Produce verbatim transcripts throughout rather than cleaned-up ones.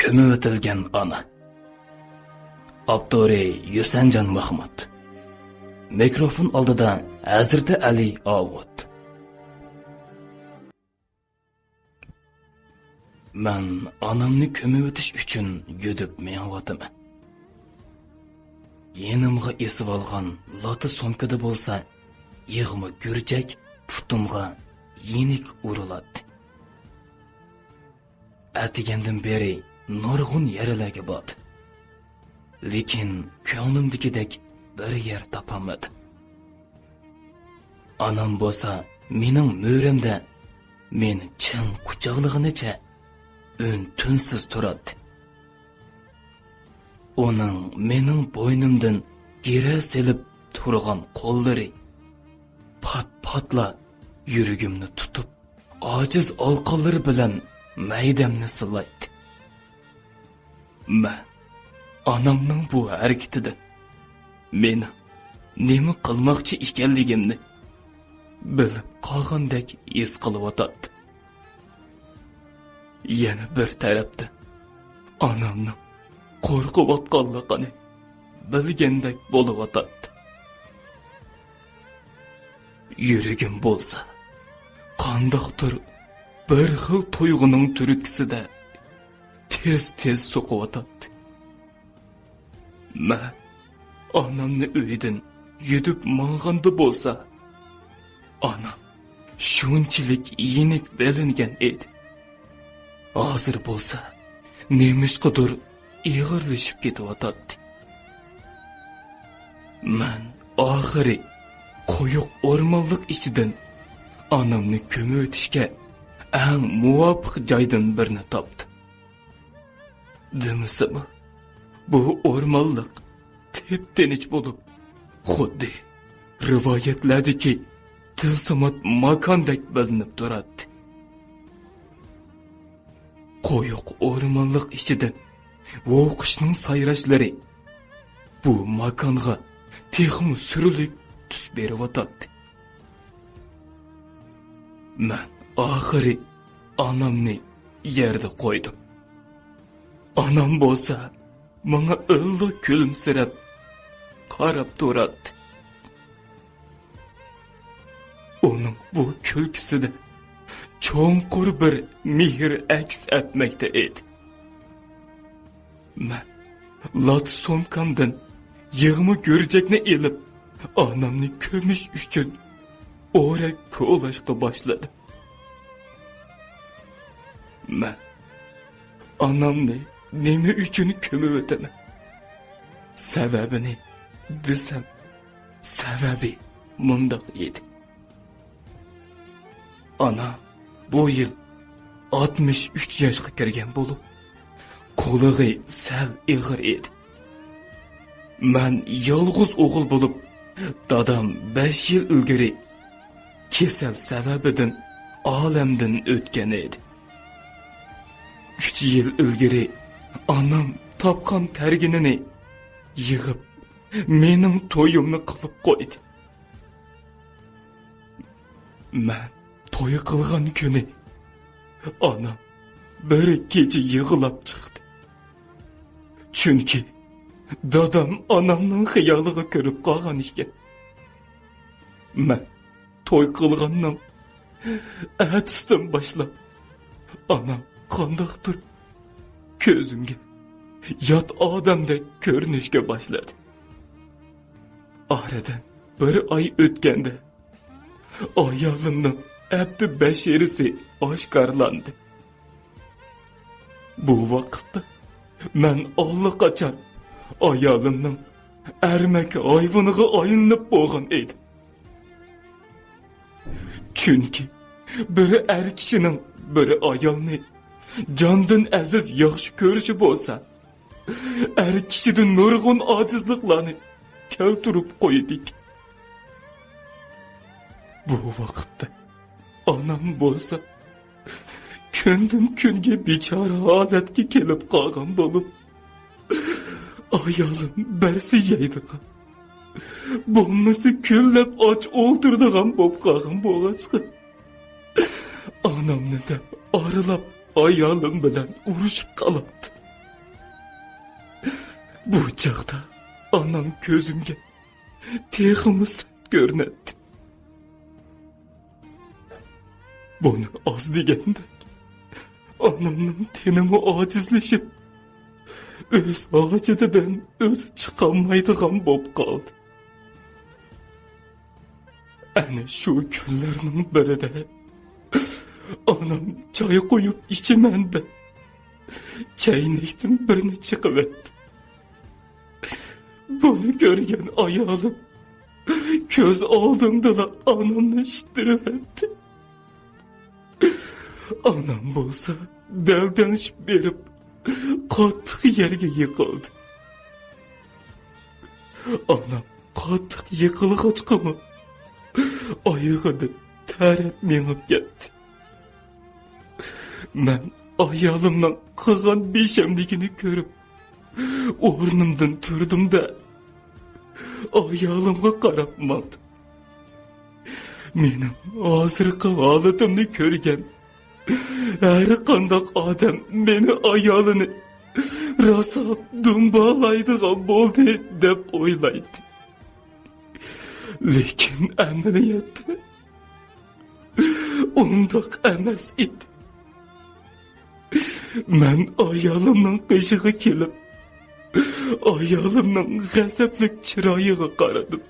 كۆمۈۋېتىلگەن ئانا. ئاپتورى يۈسەنجان مەخمۇت. مىكروفون ئالدىدا ھەزرىتى ئەلى ئاۋۇت. مەن ئانامنى كۆمۈۋېتىش ئۈچۈن يۈدۈپ مېڭىۋاتىمەن. يېنىمغا ئېسىۋالغان لاتا سومكىدا بولسا يىغما گۈرجەك پۇتۇمغا يېنىك ئۇرۇلاتتى. ئەتىگەندىن بېرى نۇرغۇن يەرلەرگە باردىم. لېكىن كۆڭلۈمدىكىدەك بىر يەر تاپالمىدىم. ئانام بولسا مېنىڭ مۈرەمدە مېنى چىڭ قۇچاقلىغىنىچە ئۈن-تىنسىز تۇراتتى. ئۇنىڭ مېنىڭ بوينۇمدىن گىرە سېلىپ تۇرغان قوللىرى پات-پاتلا يۈرىكىمنى تۇتۇپ، ئاجىز ئالىقانلىرى بىلەن مەيدەمنى سىلايتتى. مەن ئانامنىڭ بۇ ھەرىكىتىدىن مېنىڭ نېمە قىلماقچى ئىكەنلىكىمنى بىلىپ قالغاندەك ھېس قىلىۋاتاتتىم. يەنە بىر تەرەپتىن ئانامنىڭ قورقۇۋاتقانلىقىنى بىلگەندەك بولۇۋاتاتتىم. يۈرىكىم بولسا قانداقتۇر بىر خىل تۇيغۇنىڭ تۈرتكىسىدە تېز-تېز سوقۇۋاتاتتى. مەن ئانامنى ئۆيدىن يۈدۈپ ماڭغاندا بولسا، ئانام شۇنچىلىك يېنىك بىلىنگەن ئىدى. ھازىر بولسا نېمىشقىدۇر ئېغىرلىشىپ كېتىۋاتاتتى. مەن ئاخىرى قويۇق ئورمانلىق ئىچىدىن ئانامنى كۆمۈۋېتىشكە ئەڭ مۇۋاپىق جايدىن بىرنى تاپتىم. دېمىسىمۇ، بۇ ئورمانلىق تىپتىنچ بولۇپ، خۇددى رىۋايەتلەردىكى تىلسىمات ماكاندەك بىلىنىپ تۇراتتى. قويۇق ئورمانلىق ئىچىدىن ۋوۋ قۇشنىڭ سايراشلىرى بۇ ماكانغا تېخىمۇ سۈرلۈك تۈس بېرىۋاتاتتى. مەن ئاخىرى ئانامنى يەردە قويدۇم. ئانام بولسا ماڭا ئىللىق كۈلۈمسىرەپ قاراپ تۇراتتى. ئۇنىڭ بۇ كۈلكىسىدە چوڭقۇر بىر مېھىر ئەكس ئەتمەكتە ئىدى. مەن لاتا سومكامدىن يىغما گۈرجەكنى ئېلىپ، ئانامنى كۆمۈش ئۈچۈن ئورەك كولاشقا باشلىدىم. مەن ئانامنى نېمە ئۈچۈن كۆمۈۋېتىمەن؟ سەۋەبىنى دېسەم، سەۋەبى مۇنداق ئىدى. ئانا بۇ يىل ئاتمىش ئۈچ ياشقا كىرگەن بولۇپ، قۇلىقى سەل ئېغىر ئىدى. مەن يالغۇز ئوغۇل بولۇپ، دادام بەش يىل ئىلگىرى كېسەل سەۋەبىدىن ئالەمدىن ئۆتكەن ئىدى. ئۈچ يىل ئىلگىرى ئانام تاپقان تەرگىنىنى يىغىپ، مېنىڭ تويۇمنى قىلىپ قويدى. مەن توي قىلغان كۈنى ئانام بىر كېچە يىغلاپ چىقتى. چۈنكى دادام ئانامنىڭ خىيالىغا كىرىپ قالغان ئىكەن. مەن توي قىلغاننىڭ ئەتىسىدىن باشلاپ ئانام قانداقتۇر كۆزۈمگە يات ئادەمدەك كۆرۈنۈشكە باشلىدى. ئارىدىن بىر ئاي ئۆتكەندە ئايالىمنىڭ ئەپتى بەشىرىسى ئاشكارىلاندى. بۇ ۋاقىتتا مەن ئاللىقاچان ئايالىمنىڭ ئەرمەك ھايۋىنىغا ئايلىنىپ بولغان ئىدىم. چۈنكى بىر ئەر كىشىنىڭ بىر ئايالنى جاندىن ئەزىز ياخشى كۆرۈشى بولسا، ئەر كىشىدە نۇرغۇن ئاجىزلىقلارنى كەلتۈرۈپ قويىدىكەن. بۇ ۋاقىتتا ئانام بولسا كۈندىن كۈنگە بىچارە ھالەتكە كېلىپ قالغان بولۇپ، ئايالىم بەرسە يەيدىغان، بولمىسا كۈنلەپ ئاچ ئولتۇرىدىغان بولۇپ قالغان بولغاچقا، ئانامنى دەپ ئارىلاپ ئايالىم بىلەن ئۇرۇشۇپ قالاتتى. بۇ چاغدا ئانام كۆزۈمگە تېخىمۇ سەت كۆرۈنەتتى. بۇنى ئاز دېگەندەك، ئانامنىڭ تېنىمۇ ئاجىزلىشىپ، ئۆز ھاجىتىدىن ئۆزى چىقالمايدىغان بولۇپ قالدى. ئەنە شۇ كۈنلەرنىڭ بىرىدە ئانام چاي قۇيۇپ ئىچىمەن دەپ، چەينەكتىن بىرنى چېقىۋەتتى. بۇنى كۆرگەن ئايالىم كۆز ئالدىمدىلا ئانامنى ئىتتىرىۋەتتى. ئانام بولسا دەلدەڭشىپ بېرىپ، قاتتىق يەرگە يىقىلدى. ئانام قاتتىق يىقىلغاچقىمۇ، ئايىغىدىن تەرەت مېڭىپ كەتتى. مەن ئايالىمنىڭ قىلغان بىشەملىكىنى كۆرۈپ، ئورنۇمدىن تۇردۇم-دە، ئايالىمغا قاراپ ماڭدىم. مېنىڭ ھازىرقى ھالىتىمنى كۆرگەن ھەر قانداق ئادەم مېنى ئايالىنى راسا دۇمبالايدىغان بولدى دەپ ئويلايتتى. لېكىن ئەمەلىيەتتە ئۇنداق ئەمەس ئىدى. مەن ئايالىمنىڭ قېشىغا كېلىپ، ئايالىمنىڭ غەزەپلىك چىرايىغا قارىدىم.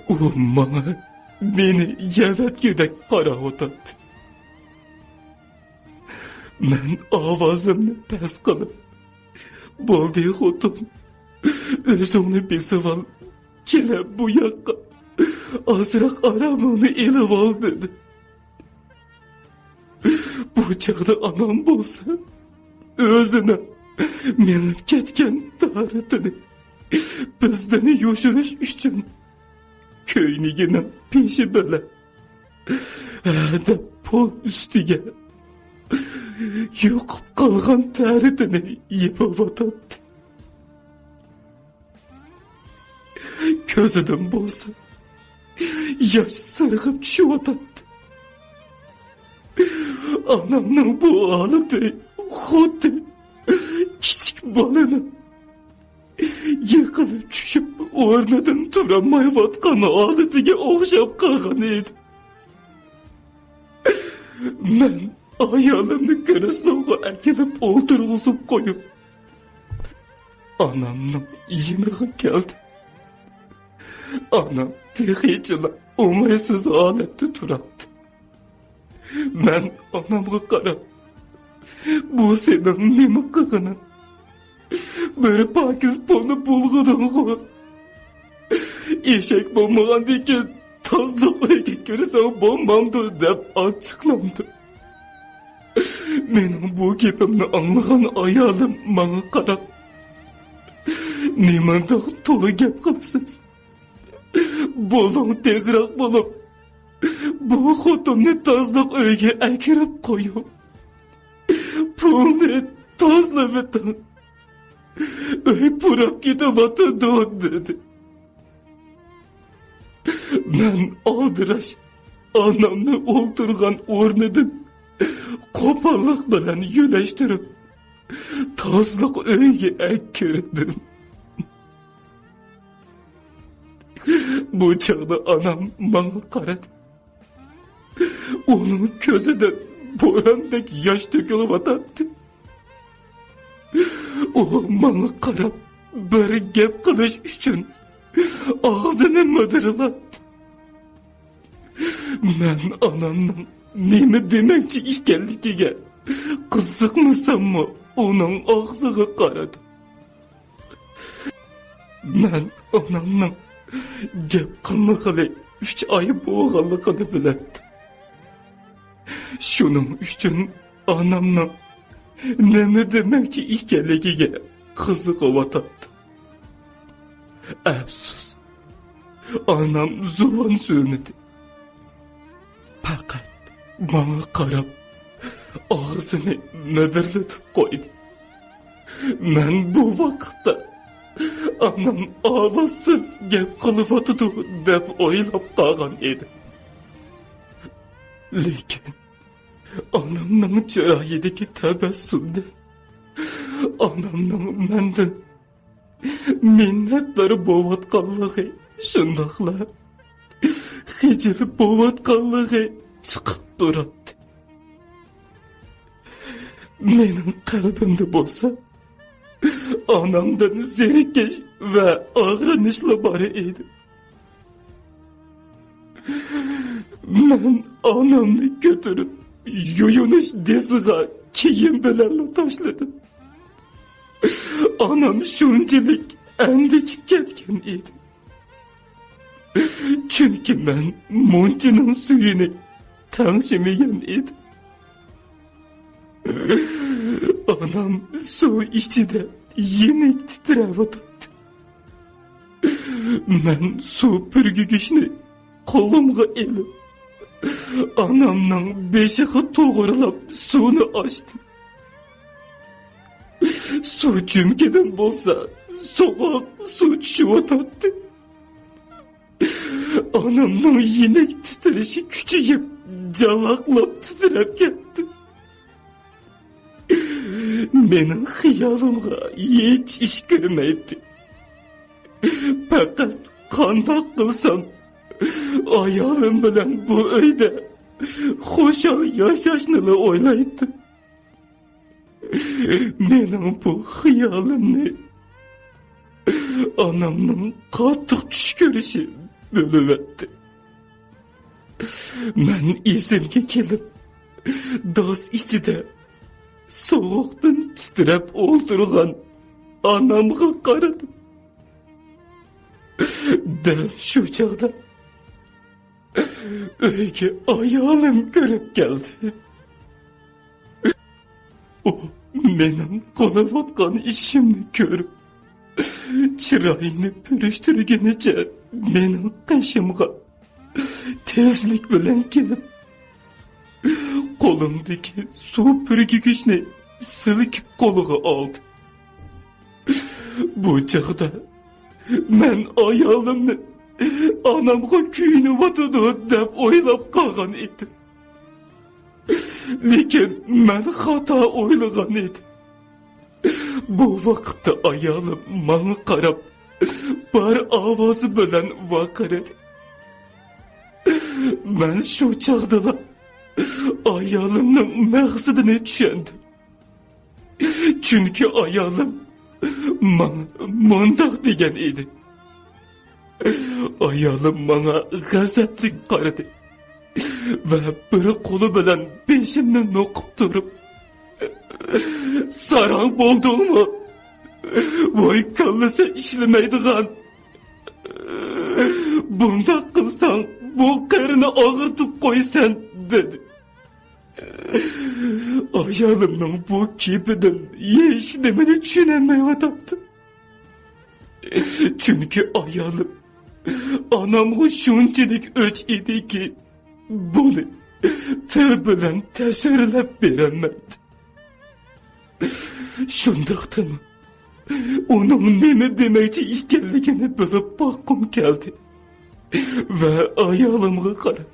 ئۇ ماڭا مېنى يەۋەتكۈدەك قاراۋاتاتتى. مەن ئاۋازىمنى پەس قىلىپ، بولدى خوتۇن، ئۆزۈڭنى بېسىۋال، كېلە بۇ ياققا، ئازراق ئارامىڭنى ئېلىۋال دېدىم. بۇ چاغدا ئانام بولسا ئۆزىنىڭ مېڭىپ كەتكەن تارىتىنى بىزدىن يوشۇرۇش ئۈچۈن كۆينىكىنىڭ پېشى بىلەن ھەدەپ پول ئۈستىگە يۇقۇپ قالغان تەرىتىنى يېپىۋاتاتتى. كۆزىدىن بولسا ياش سىرغىپ چۈشۈۋاتاتتى. ئانامنىڭ بۇ ھالىتى خۇددى كىچىك بالىنىڭ يىقىلىپ چۈشۈپ، ئورنىدىن تۇرالمايۋاتقان ھالىتىگە ئوخشاپ قالغان ئىدى. مەن ئايالىمنى كرېسلوغا ئەكېلىپ ئولتۇرغۇزۇپ قويۇپ، ئانامنىڭ يېنىغا كەلدىم. ئانام تېخىچىلا ئوڭايسىز ھالەتتە تۇراتتى. مەن ئانامغا قاراپ، بۇ سېنىڭ نېمە قىلغىنىڭ؟ بىر پاكىز پۇلنى بۇلغىدىڭغۇ؟ ئېشەك بولمىغاندىكىن تازىلىق ئۆيگە كىرسەڭ بولمامدۇ دەپ ئاچچىقلاندىم. مېنىڭ بۇ گېپىمنى ئاڭلىغان ئايالىم ماڭا قاراپ، نېمانداق تولا گەپ قىلىسىز؟ بولۇڭ تېزراق بولۇپ، بۇ خوتۇننى تازىلىق ئۆيگە ئەكىرىپ قويۇڭ. پۇلنى تازىلىۋېتىڭ. ئۆي پۇراپ كېتىۋاتىدۇ، دېدى. مەن ئالدىراش ئانامنى ئولتۇرغان ئورنىدىن قوپاللىق بىلەن يۆلەشتۈرۈپ، تازىلىق ئۆيىگە ئەكىردىم. بۇ چاغدا ئانام ماڭا قارىدى. ئۇنىڭ كۆزىدىن بوراندەك ياش تۆكۈلۈۋاتاتتى. ئۇ ماڭا قاراپ بىر گەپ قىلىش ئۈچۈن ئاغزىنى مىدىرلاتتى. مەن ئانامنىڭ نېمە دېمەكچى ئىكەنلىكىگە قىزىقمىساممۇ، ئۇنىڭ ئاغزىغا قارىدىم. مەن ئانامنىڭ گەپ قىلمىغىلى ئۈچ ئاي بولغانلىقىنى بىلەتتىم. شۇنىڭ ئۈچۈن ئانامنىڭ نېمە دېمەكچى ئىكەنلىكىگە قىزىقىۋاتاتتىم. ئەپسۇس، ئانام زۇۋان سۆزلىمىدى. پەقەت ماڭا قاراپ، ئاغزىنى مىدىرلىتىپ قويدى. مەن بۇ ۋاقىتتا ئانام ئاۋازسىز گەپ قىلىۋاتىدۇ دەپ ئويلاپ قالغان ئىدىم. لېكىن ئانامنىڭ چىرايىدىكى تەبەسسۇمدىن ئانامنىڭ مەندىن مىننەتدار بولۇۋاتقانلىقى، شۇنداقلا خىجىل بولۇۋاتقانلىقى چىقىپ تۇراتتى. مېنىڭ قەلبىمدە بولسا ئانامدىن زېرىكىش ۋە ئاغرىنىشلا بار ئىدى. مەن ئانامنى كۆتۈرۈپ، يۇيۇنۇش دېسىغا كىيىم بىلەنلا تاشلىدىم. ئانام شۇنچىلىك ئەندىكىپ كەتكەن ئىدى. چۈنكى مەن مۇنچىنىڭ سۈيىنى تەڭشىمىگەن ئىدىم. ئانام سۇ ئىچىدە يېنىك تىترەۋاتاتتى. مەن سۇ پۈركىگۈچنى قولۇمغا ئېلىپ، ئانامنىڭ بېشىغا توغرىلاپ سۇنى ئاچتىم. سۇ جۈمكىدىن بولسا سوغۇق سۇ چۈشۈۋاتاتتى. ئانامنىڭ يېنىك تىترىشى كۈچىيىپ، جالاقلاپ تىترەپ كەتتى. مېنىڭ خىيالىمغا ھېچ ئىش كىرمەيتتى. پەقەت قانداق قىلسام ئايالىم بىلەن بۇ ئۆيدە خۇشال ياشاشنىلا ئويلايتتىم. مېنىڭ بۇ خىيالىمنى ئانامنىڭ قاتتىق چۈش كۆرۈشى بۆلۈۋەتتى. مەن ئېسىمگە كېلىپ، داس ئىچىدە سوغۇقتىن تىترەپ ئولتۇرغان ئانامغا قارىدىم. دەل شۇ چاغدا ئۆيگە ئايالىم كىرىپ كەلدى. ئۇ مېنىڭ قىلىۋاتقان ئىشىمنى كۆرۈپ، چىرايىنى پۈرۈشتۈرگىنىچە مېنىڭ قېشىمغا تېزلىك بىلەن كېلىپ، قولۇمدىكى سۇ پۈركىگۈچنى سىلكىپ قولىغا ئالدى. بۇ چاغدا مەن ئايالىمنى ئانامغا كۆيۈنۈۋاتىدۇ دەپ ئويلاپ قالغان ئىدىم. لېكىن مەن خاتا ئويلىغان ئىدىم. بۇ ۋاقىتتا ئايالىم ماڭا قاراپ، بار ئاۋازى بىلەن ۋارقىرىدى. مەن شۇ چاغدىلا ئايالىمنىڭ مەقسىتىنى چۈشەندىم. چۈنكى ئايالىم ماڭا مۇنداق دېگەن ئىدى. ئايالىم ماڭا غەزەپلىك قارىدى ۋە بىر قولى بىلەن بېشىمنى نوقۇپ تۇرۇپ، «ساراڭ بولدۇڭمۇ؟ ۋاي كاللىسى ئىشلىمەيدىغان! بۇنداق قىلساڭ بۇ قېرىنى ئاغرىتىپ قويىسەن» دېدى. ئايالىمنىڭ بۇ گېپىدىن ھېچنېمىنى چۈشىنەلمەيۋاتاتتىم. چۈنكى ئايالىم ئانامغا شۇنچىلىك ئۆچ ئىدىكى، بۇنى تىل بىلەن تەسۋىرلەپ بېرەلمەيتتىم. شۇنداقتىمۇ ئۇنىڭ نېمە دېمەكچى ئىكەنلىكىنى بىلىپ باققۇم كەلدى ۋە ئايالىمغا قاراپ،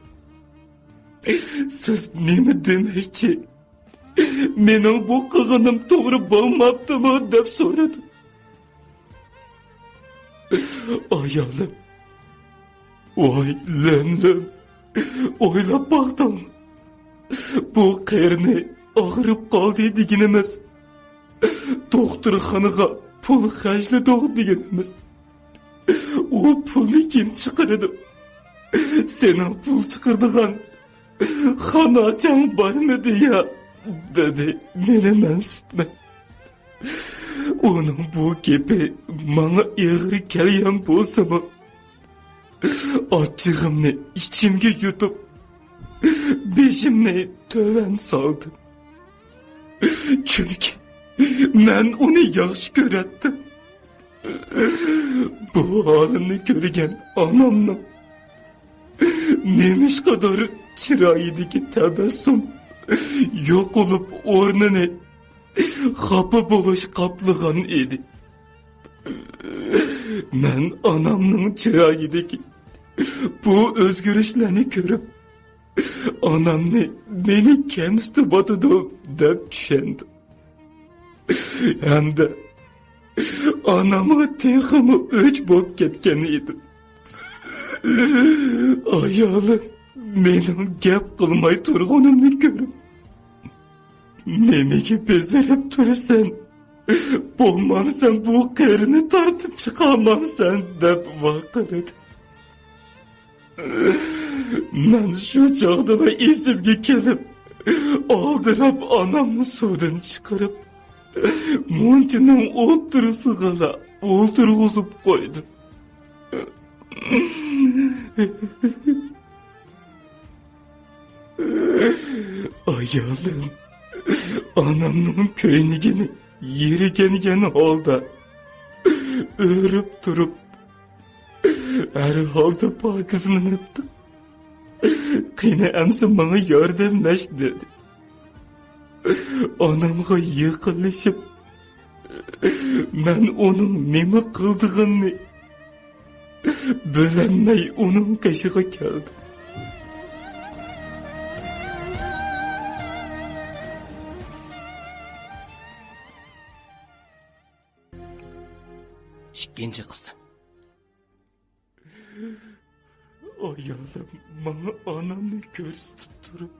«سىز نېمە دېمەكچى؟ مېنىڭ بۇ قىلغىنىم توغرا بولماپتىمۇ؟» دەپ سورىدىم. ئايالىم، «ۋاي لۆم-لۆم، ئويلاپ باقتىڭمۇ؟ بۇ قېرىنى ئاغرىپ قالدى دېگىنىمىز، دوختۇرخانىغا پۇل خەجلىدۇق دېگىنىمىز، ئۇ پۇلنى كىم چىقىرىدۇ؟ سېنىڭ پۇل چىقىرىدىغان خاناچاڭ بارمىدى يا؟» دېدى مېنى مەنسىتمەي. ئۇنىڭ بۇ گېپى ماڭا ئېغىر كەلگەن بولسىمۇ، ئاچچىقىمنى ئىچىمگە يۇتۇپ، بېشىمنى تۆۋەن سالدىم. چۈنكى مەن ئۇنى ياخشى كۆرەتتىم. بۇ ھالىمنى كۆرگەن ئانامنىڭ نېمىشقىدۇر چىرايىدىكى تەبەسسۇم يوقىلىپ، ئورنىنى خاپا بولۇش قاپلىغان ئىدى. مەن ئانامنىڭ چىرايىدىكى بۇ ئۆزگىرىشلەرنى كۆرۈپ، ئانامنى مېنى كەمسىتىۋاتىدۇ دەپ چۈشەندىم. ھەمدە ئانامغا تېخىمۇ ئۆچ بولۇپ كەتكەن ئىدىم. ئايالىم مېنىڭ گەپ قىلماي تۇرغىنىمنى كۆرۈپ، «نېمىگە بېزىرىپ تۇرىسەن؟ بولمامسەن، بۇ قېرىنى تارتىپ چىقارمامسەن؟» دەپ ۋارقىرىدى. مەن شۇ چاغدىلا ئېسىمگە كېلىپ، ئالدىراپ ئانامنى سۇدىن چىقىرىپ، مۇنچىنىڭ ئوتتۇرىسىغىلا ئولتۇرغۇزۇپ قويدۇم. ئايالىم ئانامنىڭ كۆينىكىنى يىرگەنگەن ھالدا ئۆرۈپ تۇرۇپ، ھەر ھالدا پاكىزلىنىپتۇ. «قېنى ئەمسە ماڭا ياردەملەش» دېدى. ئانامغا يېقىنلىشىپ، مەن ئۇنىڭ نېمە قىلىدىغىنىنى بىلەلمەي ئۇنىڭ قېشىغا كەلدىم. ئىككىنچى قىسىم. ئايالىم ماڭا ئانامنى كۆرسىتىپ تۇرۇپ،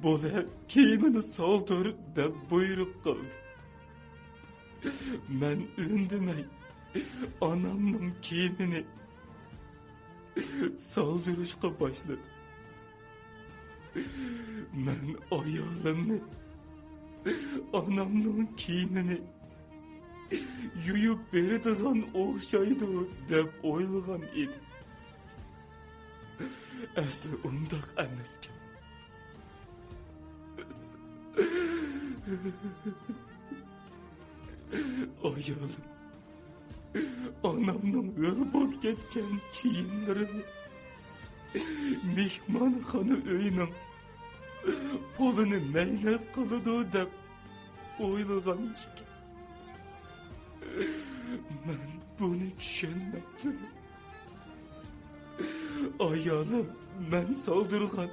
«بولە، كىيىمىنى سالدۇر» دەپ بۇيرۇق قىلدى. مەن ئۈندىمەي ئانامنىڭ كىيىمىنى سالدۇرۇشقا باشلىدىم. مەن ئايالىمنى ئانامنىڭ كىيىمىنى يۇيۇپ بېرىدىغان ئوخشايدۇ دەپ ئويلىغان ئىدىم. ئەسلى ئۇنداق ئەمەسكەن. ئايالىم ئانامنىڭ ھۆل بولۇپ كەتكەن كىيىملىرىنى مېھمانخانا ئۆيىنىڭ پۇلىنى مەينەت قىلىدۇ دەپ ئويلىغان ئىكەن. مەن بۇنى چۈشەنمەپتىمەن. ئايالىم مەن سالدۇرغان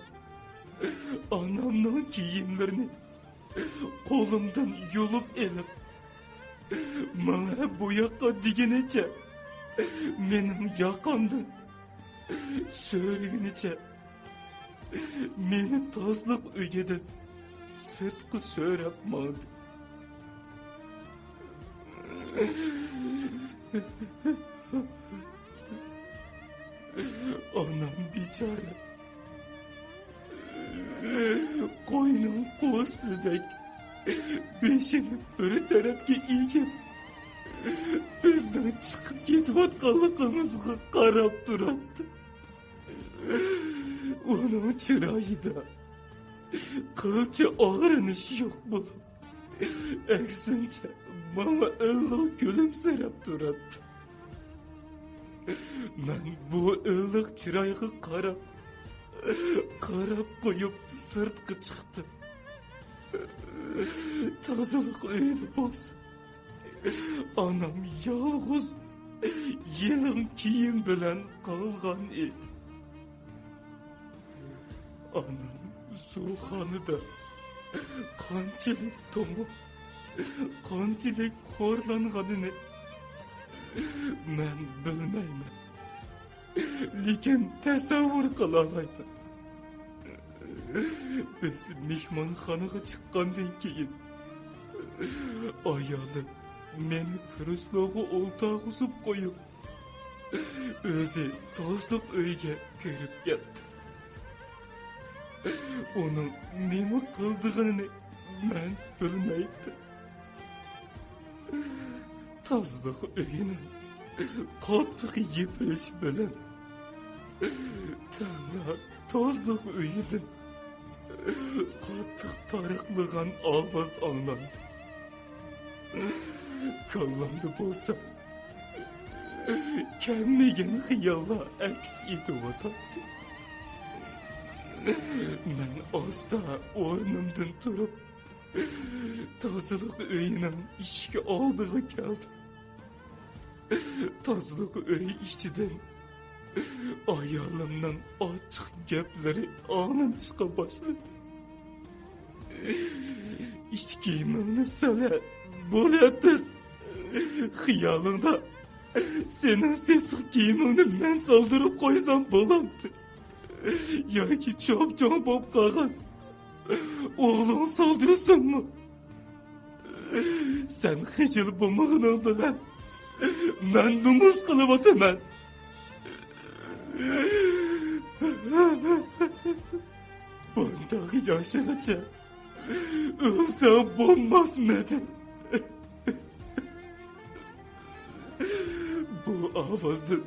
ئانامنىڭ كىيىملىرىنى قولۇمدىن يۇلۇپ ئېلىپ، ماڭا بۇ ياققا دېگىنىچە، مېنىڭ ياقامدىن سۆرىگىنىچە، مېنى تازىلىق ئۆيىدىن سىرتقا سۆرەپ ماڭدى. ئانام بىچارە قوينىڭ قوزىسىدەك بېشىنى بىر تەرەپكە ئېگىپ، بىزنىڭ چىقىپ كېتىۋاتقانلىقىمىزغا قاراپ تۇراتتى. ئۇنىڭ چىرايىدا قىلچە ئاغرىنىش يوق بولۇپ، ئەكسىنچە، ماڭا ئىللىق كۈلۈمسىرەپ تۇراتتى. مەن بۇ ئىللىق چىرايغا قاراپ، قاراپ قويۇپ سىرتقا چىقتىم. تازىلىق ئۆيىدە بولسا، ئانام يالغۇز يېلىڭ كىيىم بىلەن قالغان ئىدى. ئانام زوخخانىدا قانچىلىك توڭۇپ، قانچىلىك خورلانغىنىنى مەن بىلمەيمەن، لېكىن تەسەۋۋۇر قىلالايمەن. بىز مېھمانخانىغا چىققاندىن كېيىن، ئايالىم مېنى كرېسلوغا ئولتۇرغۇزۇپ قويۇپ، ئۆزى تازىلىق ئۆيىگە كىرىپ كەتتى. ئۇنىڭ نېمە قىلىدىغىنىنى مەن بىلمەيتتىم. تازىلىق ئۆيىنىڭ قاتتىق يېپىلىشى بىلەن تەڭلا تازىلىق ئۆيىدىن قاتتىق تارىقلىغان ئاۋاز ئاڭلاندى. كاللامدا بولسا كەلمىگەن خىياللار ئەكس ئېتىۋاتاتتى. مەن ئاستا ئورنۇمدىن تۇرۇپ، تازىلىق ئۆيىنىڭ ئىشىكى ئالدىغا كەلدىم. تازىلىق ئۆيى ئىچىدىن ئايالىمنىڭ ئاچچىق گەپلىرى ئاڭلىنىشقا باشلىدى. ئىچ كىيىمىڭنى سالە، بولە تېز. خىيالىڭدا سېنىڭ سېسىق كىيىمىڭنى مەن سالدۇرۇپ قويسام بولامتى؟ ياكى چوپچوڭ بولۇپ قالغان ئوغلۇڭ سالدۇرسۇنمۇ؟ سەن خىجىل بولمىغىنىڭ بىلەن مەن نومۇس قىلىۋاتىمەن. بۇنداق ياشىغىچە ئۆلسەڭ بولماسمىدى؟ بۇ ئاۋازدىن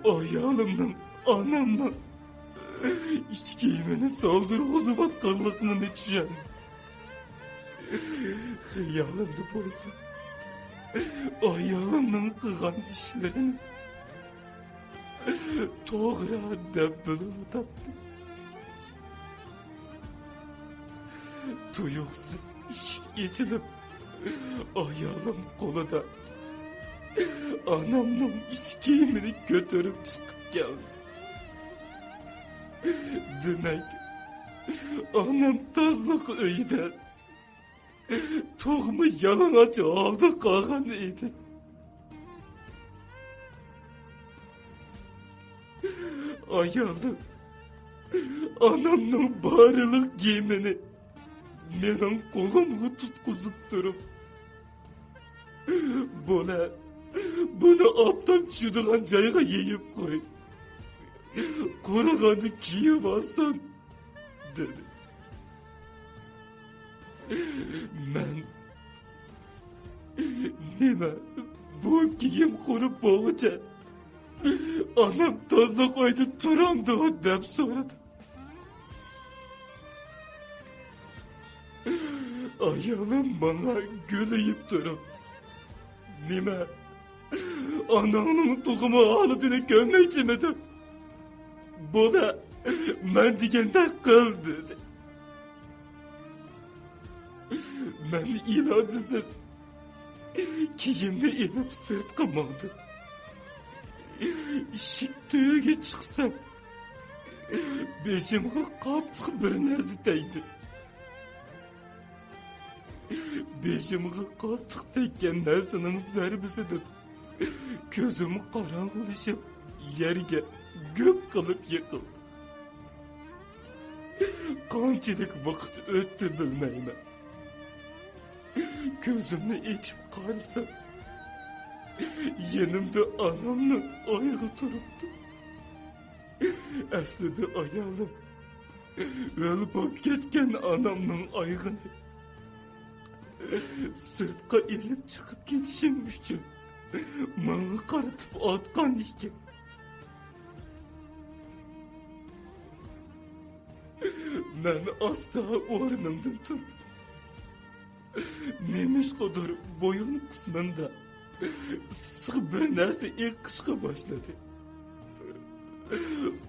ئايالىمنىڭ، ئانامنىڭ ئىچ كىيىمىنى سالدۇرغۇزۇۋاتقانلىقىنى چۈشەندىم. خىيالىمدا بولسا ئايالىمنىڭ قىلغان ئىشلىرىنى توغرا دەپ بىلىۋاتاتتىم. تۇيۇقسىز ئىشىك ئېچىلىپ، ئايالىم قولىدا ئانامنىڭ ئىچ كىيىمىنى كۆتۈرۈپ چىقىپ كەلدى. دېمەك، ئانام تازىلىق ئۆيىدە تۇغما يالىڭاچ ھالدا قالغان ئىدى. ئايالىم ئانامنىڭ بارلىق گىيىمىنى مېنىڭ قولۇمغا تۇتقۇزۇپ تۇرۇپ، بولە، بۇنى ئاپتاپ چۈشىدىغان جايغا يېيىپ قوي. قۇرۇغاندا كىيىۋالسۇن، دېدى. مەن، نېمە، بۇ كىيىم قۇرۇپ بولغۇچە ئانام تازىلىق ئۆيدە تۇرامدۇ؟ دەپ سورىدىم. ئايالىم ماڭا گۈلىيىپ تۇرۇپ، نېمە، ئاناڭنىڭ تۇغما ھالىتىنى كۆرمەيچىمىدىڭ؟ بولە، مەن دېگەندەك قىل، دېدى. مەن ئىلاجسىز كىيىمنى ئېلىپ سىرتقا ماڭدىم. ئىشىك تۈۋىگە چىقسام، بېشىمغا قاتتىق بىر نەرسە تەگدى. بېشىمغا قاتتىق تەگكەن نەرسىنىڭ زەربىسىدىن كۆزۈم قاراڭغۇلىشىپ، يەرگە گۈپ قىلىپ يىقىلدىم. قانچىلىك ۋاقىت ئۆتتى بىلمەيمەن. كۆزۈمنى ئېچىپ قارىسام، يېنىمدا ئانامنىڭ ئايىغى تۇرۇپتۇ. ئەسلىدە ئايالىم ھۆل بولۇپ كەتكەن ئانامنىڭ ئايىغىنى سىرتقا ئېلىپ چىقىپ كېتىشىم ئۈچۈن ماڭا قارىتىپ ئاتقان ئىكەن. مەن ئاستا ئورنۇمدىن تۇردۇم. نېمىشقىدۇر بويۇن قىسمىمدا ئىسسىق بىر نەرسە ئېقىشقا باشلىدى.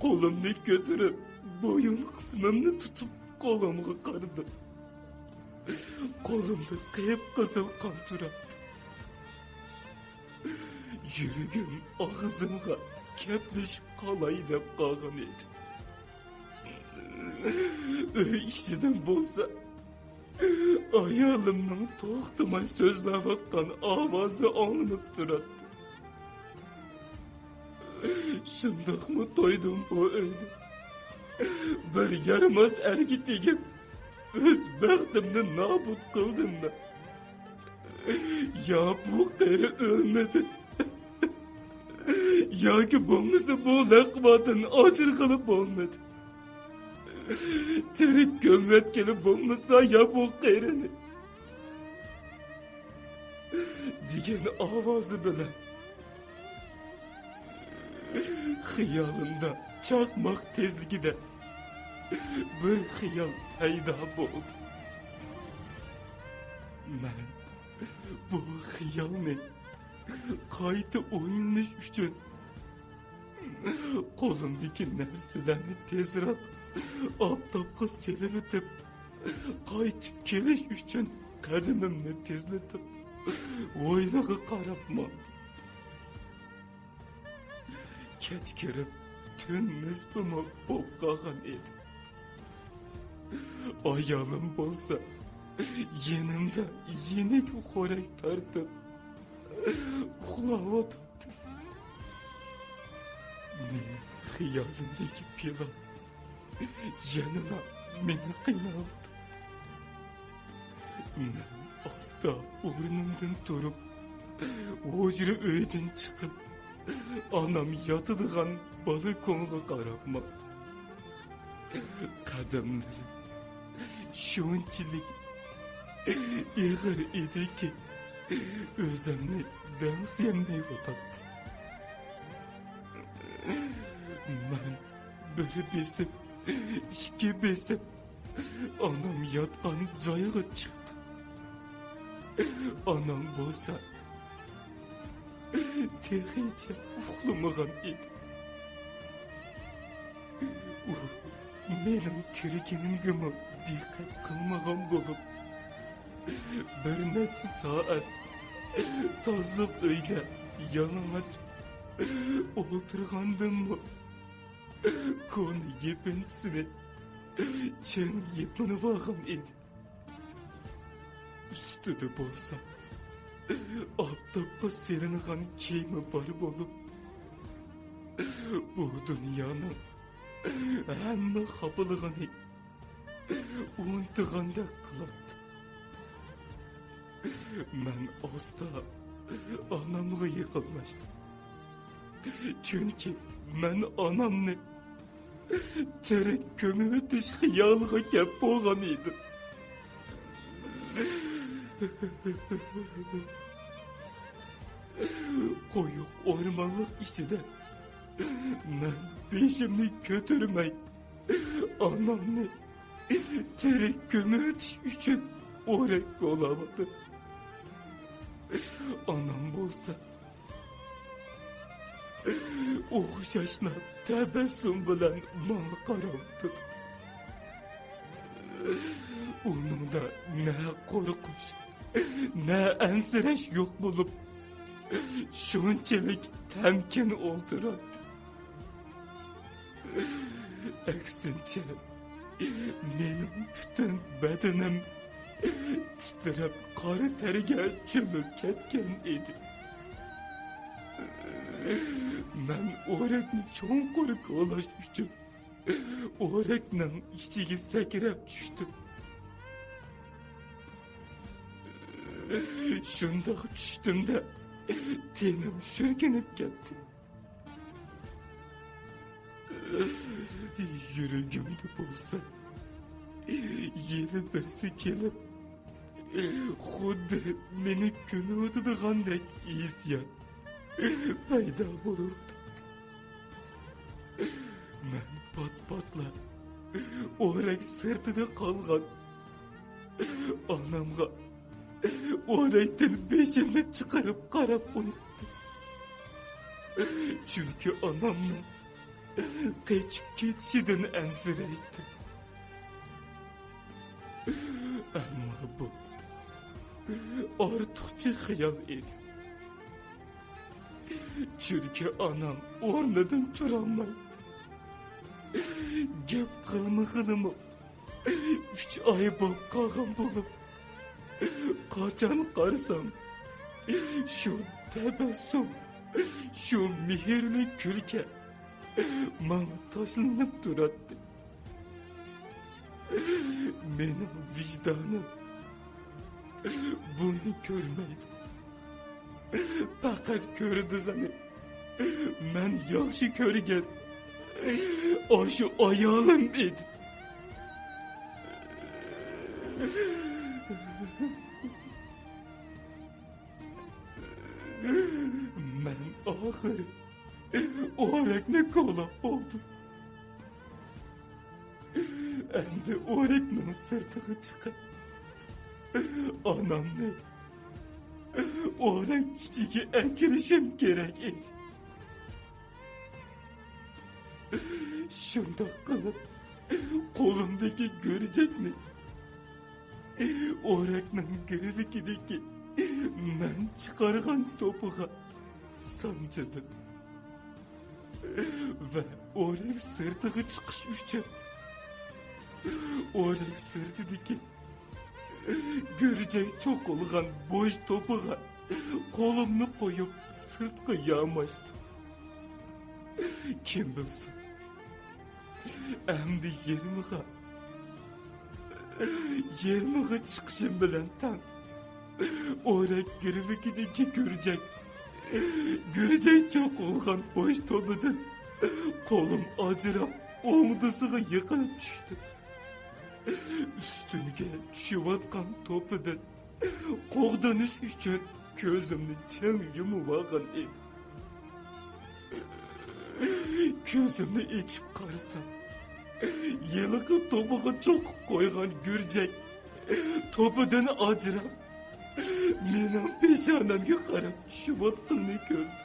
قولۇمنى كۆتۈرۈپ، بويۇن قىسمىمنى تۇتۇپ، قولۇمغا قارىدىم. قولۇمدا قىپقىزىل قان تۇراتتى. يۈرىكىم ئاغزىمغا كەپلىشىپ قالاي دەپ قالغان ئىدى. ئۆي ئىچىدىن بولسا ئايالىمنىڭ توختىماي سۆزلەۋاتقان ئاۋازى ئاڭلىنىپ تۇراتتى. شۇنداقمۇ تويدۇم بۇ ئۆيدە؟ بىر يارىماس ئەرگە تېگىپ، ئۆز بەختىمنى نابۇت قىلدىممۇ؟ يا بۇ قېرى ئۆلمىدى، ياكى بولمىسا بۇ لەقۋادىن ئاجرىغىلى بولمىدى. تىرىك كۆمۈۋەتكىلى بولمىسا يا بۇ قېرىنى، دېگەن ئاۋازى بىلەن خىيالىمدا چاقماق تېزلىكىدە بىر خىيال پەيدا بولدى. مەن بۇ خىيالنى قايتا ئويلىنىش ئۈچۈن قولۇمدىكى نەرسىلەرنى تېزراق ئاپتاپقا سېلىۋېتىپ، قايتىپ كېلىش ئۈچۈن قەدىمىمنى تېزلىتىپ، ھويلىغا قاراپ ماڭدىم. كەچ كىرىپ، تۈن نىسپىمۇ بولۇپ قالغان ئىدى. ئايالىم بولسا يېنىمدا يېنىك خورەك تارتىپ ئۇخلاۋاتاتتى. مېنىڭ خىيالىمدىكى پىلان يەنىلا مېنى قىيناۋاتاتتى. مەن ئاستا ئورنۇمدىن تۇرۇپ، ھۇجرا ئۆيدىن چىقىپ، ئانام ياتىدىغان بالكونغا قاراپ ماڭدىم. قەدەملىرىم شۇنچىلىك ئېغىر ئىدىكى، ئۆزۈمنى دەڭسىيەلمەيۋاتاتتىم. مەن بىر بېسىپ، ئىككى بېسىپ، ئانام ياتقان جايغا چىقتىم. ئانام بولسا تېخىچە ئۇخلىمىغان ئىدى. ئۇ مېنىڭ كىرگىنىمگىمۇ دىققەت قىلمىغان بولۇپ، بىر نەچچە سائەت تازىلىق ئۆيدە يالىڭاچ ئولتۇرغاندىمۇ، كونا يېپىنچىسىنى چىڭ يېپىنىۋالغان ئىدى. ئۈستىدە بولسا ئاپتاپقا سېلىنغان كىيىمى بار بولۇپ، بۇ دۇنيانىڭ ھەممە خاپىلىقىنى ئۇنتۇغاندەك قىلاتتى. مەن ئاستا ئانامغا يېقىنلاشتىم. چۈنكى مەن ئانامنى تىرىك كۆمۈۋېتىش خىيالىغا كەپ بولغان ئىدىم. قويۇق ئورمانلىق ئىچىدە مەن بېشىمنى كۆتۈرمەي، ئانامنى تىرىك كۆمۈۋېتىش ئۈچۈن ئورەك كولاۋاتىدۇ. ئانام بولسا ئوخشاشلا تەبەسسۇم بىلەن ماڭا قاراۋاتىدۇ. ئۇنىڭدا نە قورقۇش، نە ئەنسىرەش يوق بولۇپ، شۇنچىلىك تەمكىن ئولتۇراتتى. ئەكسىنچە، مېنىڭ پۈتۈن بەدىنىم تىترەپ، قارا تەرگە چۆمۈپ كەتكەن ئىدى. مەن ئورەكنى چوڭقۇر كولاش ئۈچۈن ئورەكنىڭ ئىچىگە سەكرەپ چۈشتۈم. شۇنداق چۈشتۈمدە تېنىم شۈركۈنۈپ كەتتى. يۈرىكىمدە بولسا يەنە بىرسى كېلىپ، خۇددى مېنى كۆمۈۋېتىدىغاندەك ھېسسىيات پەيدا بولۇۋاتاتتى. مەن پات-پاتلا ئورەك سىرتىدا قالغان ئانامغا ئورەكتىن بېشىمنى چىقىرىپ قاراپ قوياتتىم. چۈنكى ئانامنىڭ قېچىپ كېتىشىدىن ئەنسىرەيتتىم. ئەمما بۇ ئارتۇقچە خىيال ئىدى. چۈنكى ئانام ئورنىدىن تۇرالمايتتى. گەپ قىلمىغىنىمۇ ئۈچ ئاي بولۇپ قالغان بولۇپ، قاچان قارىسام، شۇ تەبەسسۇم، شۇ مېھىرلىك كۈلكە ماڭا تاشلىنىپ تۇراتتى. مېنىڭ ۋىجدانىم بۇنى كۆرمەيدۇ. پەقەت كۆرىدىغىنى مەن ياخشى كۆرگەن ئاشۇ ئايالىم ئىدى. مەن ئاخىرى ئورەكنى كولاپ بولدۇم. ئەمدى ئورەكنىڭ سىرتىغا چىقىپ، ئانامنى ئورەك ئىچىگە ئەكىرىشىم كېرەك ئىدى. شۇنداق قىلىپ، قولۇمدىكى گۈرجەكنى ئورەكنىڭ گىرۋىكىدىكى مەن چىقارغان توپىغا سانجىدىم ۋە ئورەك سىرتىغا چىقىش ئۈچۈن ئورەك سىرتىدىكى گۈرجەك چوقۇلغان بوش توپىغا قولۇمنى قويۇپ، سىرتقا ياماشتىم. كىم بىلسۇن، ئەمدى يېرىمغا، يېرىمغا چىقىشىم بىلەن تەڭ ئورەك گىرۋىكىدىكى گۈرجەك، گۈرجەك چوقۇلغان بوش توپىدىن قولۇم ئاجراپ، ئوڭدىسىغا يىقىلىپ چۈشتى. ئۈستۈمگە چۈشۈۋاتقان توپىدىن قوغدىنىش ئۈچۈن كۆزۈمنى چىڭ يۇمۇۋالغان ئىدىم. كۆزۈمنى ئېچىپ قارىسام، ھېلىقى توپىغا چوقۇپ قويغان گۈرجەك توپىدىن ئاجراپ، مېنىڭ پېشانەمگە قاراپ چۈشۈۋاتقىنىنى كۆردۈم.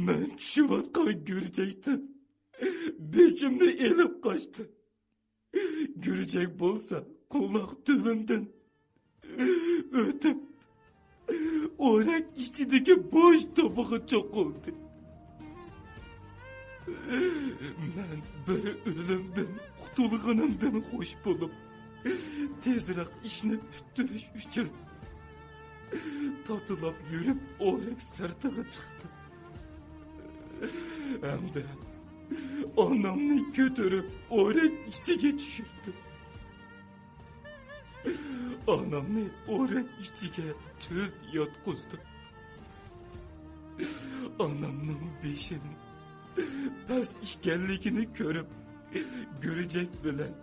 مەن چۈشۈۋاتقان گۈرجەكتىن بېشىمنى ئېلىپ قاچتىم. گۈرجەك بولسا قۇلاق تۈۋىمدىن ئۆتۈپ، ئورەك ئىچىدىكى بوش توپىغا چوقۇلدى. مەن بىر ئۆلۈمدىن قۇتۇلغىنىمدىن خۇش بولۇپ، تېزرەك ئىشنى پۈتتۈرۈش ئۈچۈن تاتىلاپ يۈرۈپ ئورەك سىرتىغا چىقتىم. ھەمدە ئانامنى كۆتۈرۈپ ئورەك ئىچىگە چۈشۈردۈم. ئانامنى ئورەك ئىچىگە تۈز ياتقۇزدۇم. ئانامنىڭ بېشىنىڭ پەس ئىكەنلىكىنى كۆرۈپ، گۈرجەك بىلەن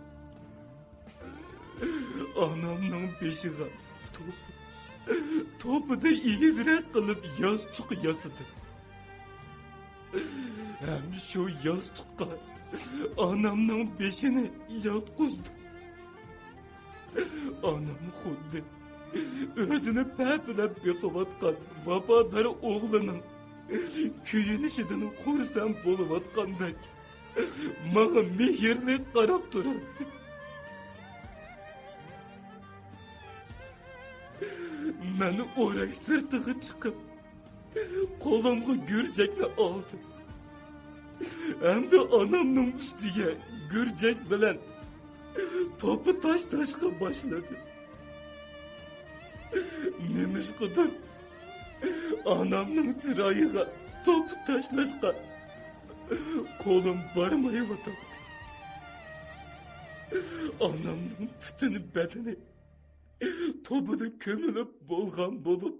ئانامنىڭ بېشىغا توپ، توپىدا ئېگىزرەك قىلىپ ياستۇق ياسىدىم. ھەم شۇ ياستۇققا ئانامنىڭ بېشىنى ياتقۇزدۇم. ئانام خۇددى ئۆزىنى پەپىلەپ بېقىۋاتقان ۋاپادار ئوغلىنىڭ كۆيۈنۈشىدىن خۇرسەن بولۇۋاتقاندەك ماڭا مېھىرلىك قاراپ تۇراتتى. مەن ئورەك سىرتىغا چىقىپ، قولۇمغا گۈرجەكنى ئالدىم. ئەمدى ئانامنىڭ ئۈستىگە گۈرجەك بىلەن توپا تاشلاشقا باشلىدىم. نېمىشقىدۇر ئانامنىڭ چىرايىغا توپا تاشلاشقا قولۇم بارمايۋاتاتتى. ئانامنىڭ پۈتۈن بەدىنى توپىدا كۆمۈلۈپ بولغان بولۇپ،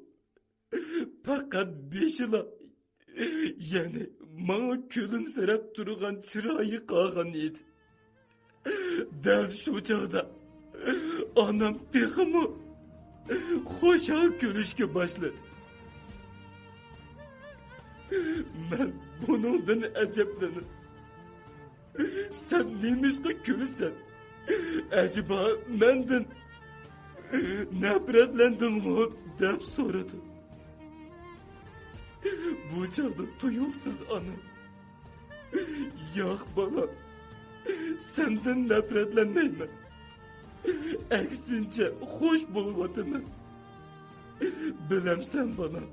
پەقەت بېشىلا، يەنى ماڭا كۈلۈمسىرەپ تۇرغان چىرايى قالغان ئىدى. دەل شۇ چاغدا ئانام تېخىمۇ خۇشال كۈلۈشكە باشلىدى. مەن بۇنىڭدىن ئەجەبلىنىپ، سەن نېمىشقا كۈلىسەن؟ ئەجەبا مەندىن نەپرەتلەندىڭمۇ؟ دەپ سورىدىم. بۇ چاغدا تۇيۇقسىز ئانام، ياق بالام، سەندىن نەپرەتلەنمەيمەن. ئەكسىنچە، خۇش بولۇۋاتىمەن. بىلەمسەن بالام،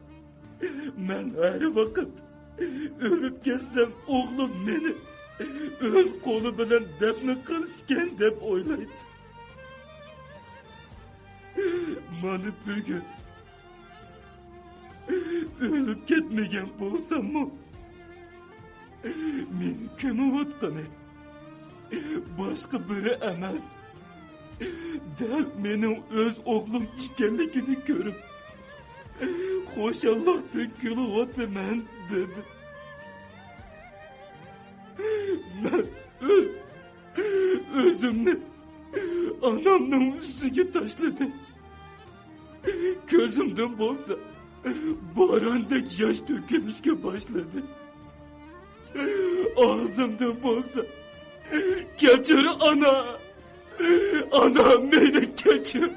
مەن ھەر ۋاقىت ئۆلۈپ كەتسەم ئوغلۇم مېنى ئۆز قولى بىلەن دەپنە قىلسىكەن دەپ ئويلايتتىم. مانا بۈگۈن ئۆلۈپ كەتمىگەن بولساممۇ، مېنى كۆمۈۋاتقىنى باشقا بىرى ئەمەس، دەل مېنىڭ ئۆز ئوغلۇم ئىكەنلىكىنى كۆرۈپ، خۇشاللىقتىن كۈلۈۋاتىمەن، دېدى. مەن ئۆز، ئۆزۈمنى ئانامنىڭ ئۈستىگە تاشلىدىم. كۆزۈمدىن بولسا باراندەك ياش تۆكۈلۈشكە باشلىدى. ئاغزىمدىن بولسا، كەچۈر ئانا، ئانا، مېنى كەچۈر.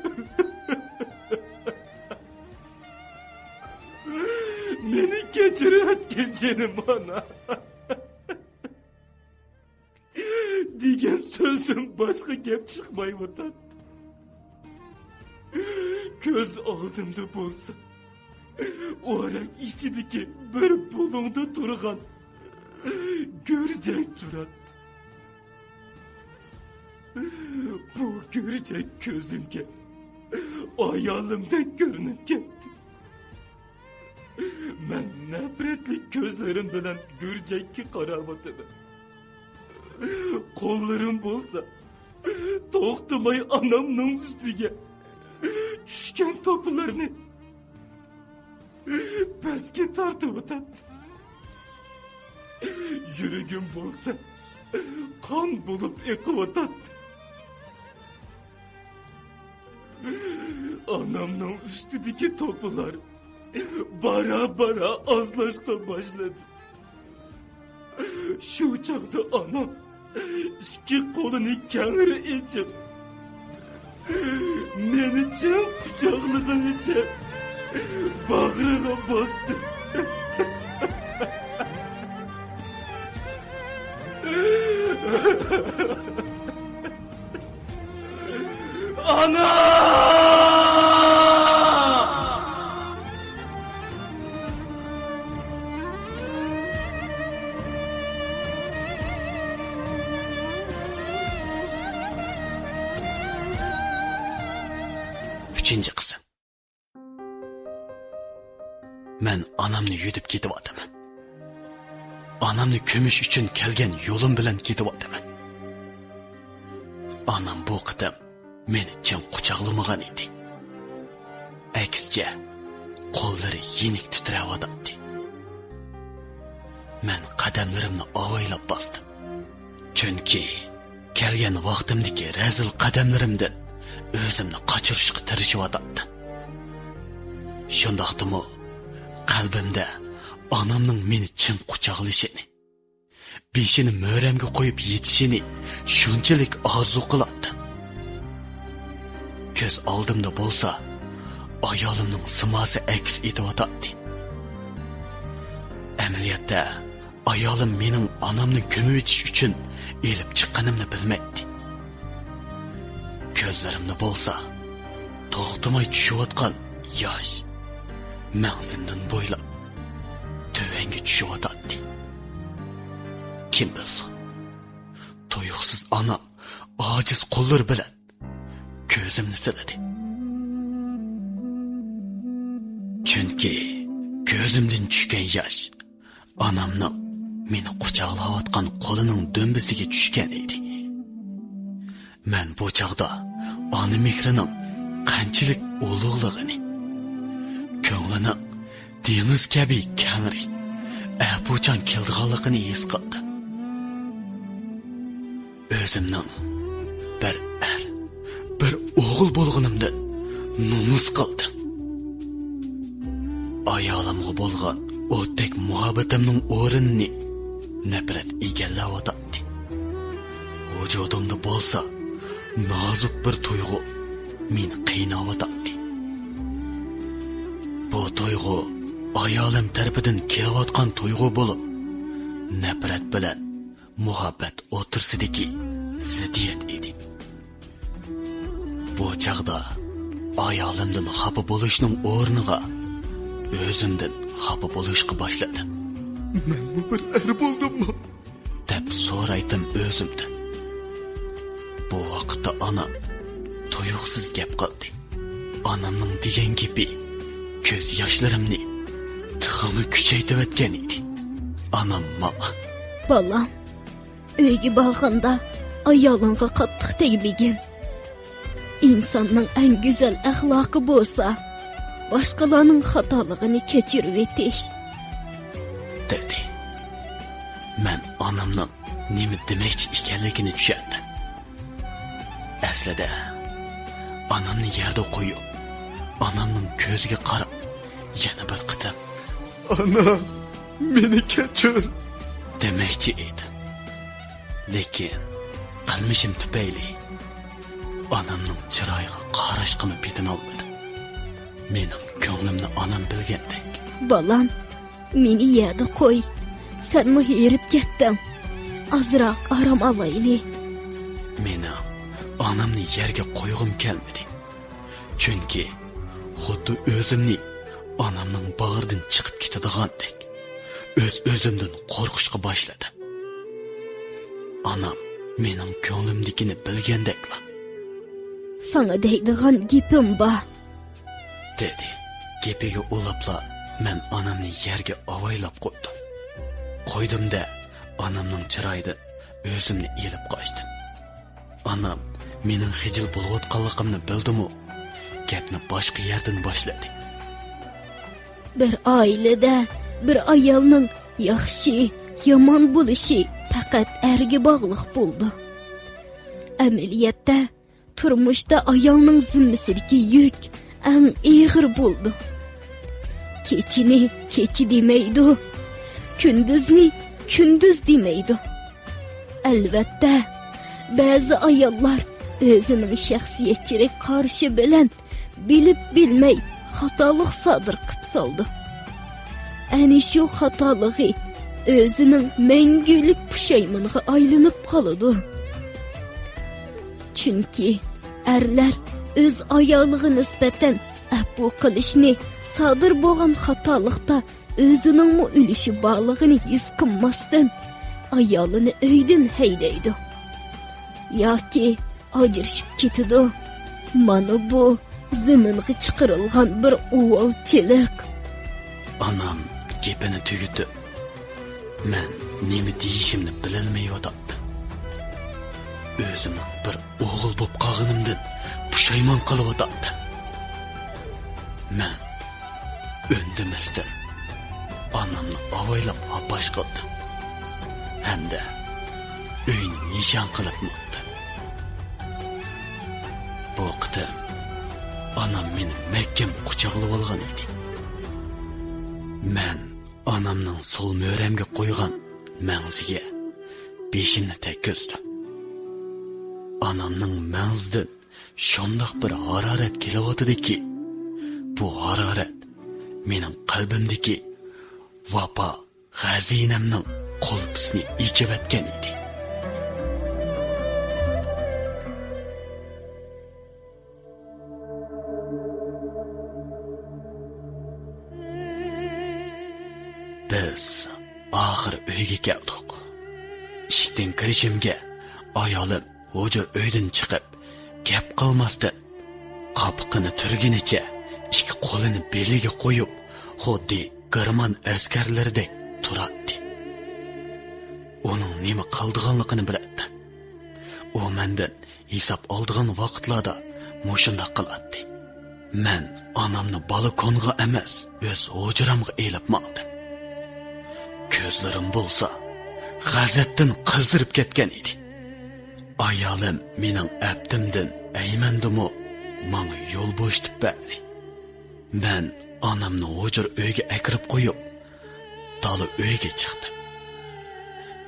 مېنى كەچۈرۈۋەتكىن جېنىم ئانا. دېگەن سۆزدىن باشقا گەپ چىقمايۋاتاتتى. كۆز ئالدىمدا بولسا، ئورەك ئىچىدىكى بىر بۇلۇڭدا تۇرغان گۈرجەك تۇراتتى. بۇ گۈرجەك كۆزۈمگە ئايالىمدەك كۆرۈنۈپ كەتتى. مەن نەپرەتلىك كۆزلىرىم بىلەن گۈرجەككە قاراۋاتىمەن. قوللىرىم بولسا توختىماي ئانامنىڭ ئۈستىگە چۈشكەن توپىلارنى پەسكە تارتىۋاتاتتى. يۈرىكىم بولسا قان بولۇپ ئېقىۋاتاتتى. ئانامنىڭ ئۈستىدىكى توپىلار بارا-بارا ئازلاشقا باشلىدى. شۇ چاغدا ئانام ئىككى قولىنى كەڭرى ئېچىپ، مېنى چىڭ قۇچاقلىغىنىچە باغرىغا باستى. ئانا! ئۈچىنچى قىسىم. مەن ئانامنى يۈدۈپ كېتىۋاتىمەن. ئانامنى كۆمۈش ئۈچۈن كەلگەن يولۇم بىلەن كېتىۋاتىمەن. ئانام بۇ قېتىم مېنى چىڭ قۇچاقلىمىغان ئىدى. ئەكسىچە، قوللىرى يېنىك تىترەۋاتاتتى. مەن قەدەملىرىمنى ئاۋايلاپ باستىم. چۈنكى كەلگەن ۋاقتىمدىكى رەزىل قەدەملىرىمدىن ئۆزۈمنى قاچۇرۇشقا تىرىشىۋاتاتتىم. شۇنداقتىمۇ قەلبىمدە ئانامنىڭ مېنى چىڭ قۇچاقلىشىنى، بېشىنى مۈرەمگە قويۇپ يېتىشىنى شۇنچىلىك ئارزۇ قىلاتتىم. كۆز ئالدىمدا بولسا ئايالىمنىڭ سىماسى ئەكس ئېتىۋاتاتتى. ئەمەلىيەتتە، ئايالىم مېنىڭ ئانامنى كۆمۈۋېتىش ئۈچۈن ئېلىپ چىققىنىمنى بىلمەيتتى. كۆزلىرىمدە بولسا توختىماي چۈشۈۋاتقان ياش مەڭزىمدىن بويلاپ تۆۋەنگە چۈشۈۋاتاتتى. كىم بىلسۇن، تۇيۇقسىز ئانام ئاجىز قوللىرى بىلەن كۆزۈمنى سىلىدى. چۈنكى كۆزۈمدىن چۈشكەن ياش ئانامنىڭ مېنى قۇچاقلاۋاتقان قولىنىڭ دۈمبىسىگە چۈشكەن ئىدى. مەن بۇ چاغدا ئانا مېھرىنىڭ قانچىلىك ئۇلۇغلۇقىنى، كۆڭلىنىڭ دېڭىز كەبى كەڭرى، ئەپۇچان كېلىدىغانلىقىنى ھېس قىلدىم. ئۆزۈمنىڭ بىر ئەر، بىر ئوغۇل بولغىنىمدىن نومۇس قىلدىم. ئايالىمغا بولغان ئوتتەك مۇھەببىتىمنىڭ ئورنىنى نەپرەت ئىگىلەۋاتاتتى. ۋۇجۇدۇمدا بولسا نازۇك بىر تۇيغۇ مېنى قىيناۋاتاتتى. بۇ تۇيغۇ ئايالىم تەرىپىدىن كېلىۋاتقان تۇيغۇ بولۇپ، نەپرەت بىلەن مۇھەببەت ئوتتۇرىسىدىكى زىددىيەت ئىدى. بۇ چاغدا ئايالىمدىن خاپا بولۇشنىڭ ئورنىغا ئۆزۈمدىن خاپا بولۇشقا باشلىدىم. مەنمۇ بىر ئەر بولدۇممۇ؟ دەپ سورايتتىم ئۆزۈمدىن. بۇ ۋاقىتتا ئانام تۇيۇقسىز گەپ قىلدى. ئانامنىڭ دېگەن گېپى كۆز ياشلىرىمنى تېخىمۇ كۈچەيتىۋەتكەن ئىدى. ئانام ماڭا: بالام، ئۆيگە بارغاندا ئايالىڭغا قاتتىق تەگمىگىن. ئىنساننىڭ ئەڭ گۈزەل ئەخلاقى بولسا، باشقىلارنىڭ خاتالىقىنى كەچۈرۈۋېتىش، دېدى. مەن ئانامنىڭ نېمە دېمەكچى ئىكەنلىكىنى چۈشەندىم. ئەسلىدە ئانامنى يەردە قويۇپ، ئانامنىڭ كۆزىگە قاراپ، يەنە بىر قېتىم «ئانا، مېنى كەچۈر» دېمەكچى ئىدىم. لېكىن قىلمىشىم تۈپەيلى ئانامنىڭ چىرايىغا قاراشقىمۇ پېتىنالمىدىم. مېنىڭ كۆڭلۈمنى ئانام بىلگەندەك. بالام، مېنى يەردە قوي. سەنمۇ ھېرىپ كەتتىڭ. ئازراق ئارام ئالايلى. مېنىڭ ئانامنى يەرگە قويغۇم كەلمىدى. چۈنكى خۇددى ئۆزۈمنى ئانامنىڭ باغرىدىن چىقىپ كېتىدىغاندەك، ئۆز-ئۆزۈمدىن قورقۇشقا باشلىدىم. ئانام مېنىڭ كۆڭلۈمدىكىنى بىلگەندەكلا. ساڭا دەيدىغان گېپىم بار. دېدى. گېپىگە ئۇلاپلا مەن ئانامنى يەرگە ئاۋايلاپ قويدۇم. قويدۇم-دە، ئانامنىڭ چىرايىدىن ئۆزۈمنى ئېلىپ قاچتىم. ئانام مېنىڭ خىجىل بولۇۋاتقانلىقىمنى بىلدىمۇ، گەپنى باشقا يەردىن باشلىدى. بىر ئائىلىدە بىر ئايالنىڭ ياخشى، يامان بولۇشى پەقەت ئەرگە باغلىق بولىدۇ. ئەمەلىيەتتە، تۇرمۇشتا ئايالنىڭ زىممىسىدىكى يۈك ئەڭ ئېغىر بولىدۇ. كېچىنى كېچە دېمەيدۇ، كۈندۈزنى كۈندۈز دېمەيدۇ. ئەلۋەتتە، بەزى ئاياللار ئۆزىنىڭ شەخسىيەتچىلىك قارىشى بىلەن بىلىپ بىلمەي خاتالىق سادىر قىپ سالىدۇ. ئەنە شۇ خاتالىقى ئۆزىنىڭ مەڭگۈلۈك پۇشايمىنىغا ئايلىنىپ قالىدۇ. چۈنكى ئەرلەر ئۆز ئايالىغا نىسبەتەن ئەپۇ قىلىشنى، سادىر بولغان خاتالىقتا ئۆزىنىڭمۇ ئۈلۈشى بارلىقىنى ھېس قىلماستىن، ئايالىنى ئۆيدىن ھەيدەيدۇ ياكى ئاجرىشىپ كېتىدۇ. مانا بۇ زېمىنغا چىقىرىلغان بىر ئۇۋالچىلىق. ئانام گېپىنى تۈگىتىپ، مەن نېمە دېيىشىمنى بىلەلمەيۋاتاتتىم. ئۆزۈمنىڭ بىر ئوغۇل بولۇپ قالغىنىمدىن پۇشايمان قىلىۋاتاتتىم. مەن ئۈندىمەستىن ئانامنى ئاۋايلاپ ھاپاش قىلدىم ھەمدە ئۆينى نىشان قىلىپ ماڭدىم. بۇ قېتىم ئانام مېنى مەھكەم قۇچاقلىۋالغان ئىدى. مەن ئانامنىڭ سول مۈرەمگە قويغان مەڭزىگە بېشىمنى تەگكۈزدۈم. ئانامنىڭ مەڭزىدىن شۇنداق بىر ھارارەت كېلىۋاتىدىكى، بۇ ھارارەت مېنىڭ قەلبىمدىكى ۋاپا خەزىنەمنىڭ قۇلپىسىنى ئېچىۋەتكەن ئىدى. بىز ئاخىر ئۆيگە كەلدۇق. ئىشىكتىن كىرىشىمگە ئايالىم ھۇجرا ئۆيدىن چىقىپ، گەپ قىلماستىن، قاپىقىنى تۈرگىنىچە ئىككى قولىنى بېلىگە قويۇپ، خۇددى گېرمان ئەسكەرلىرىدەك تۇراتتى. ئۇنىڭ نېمە قىلىدىغانلىقىنى بىلەتتىم. ئۇ مەندىن ھېساب ئالىدىغان ۋاقىتلاردا مۇشۇنداق قىلاتتى. مەن ئانامنى بالكونغا ئەمەس، ئۆز ھۇجرامغا ئېلىپ ماڭدىم. كۆزلىرىم بولسا غەزەپتىن قىزىرىپ كەتكەن ئىدى. ئايالىم مېنىڭ ئەپتىمدىن ئەيمەندىمۇ، ماڭا يول بوشىتىپ بەردى. مەن ئانامنى ھۇجرا ئۆيگە ئەكىرىپ قويۇپ، دالا ئۆيگە چىقتىم.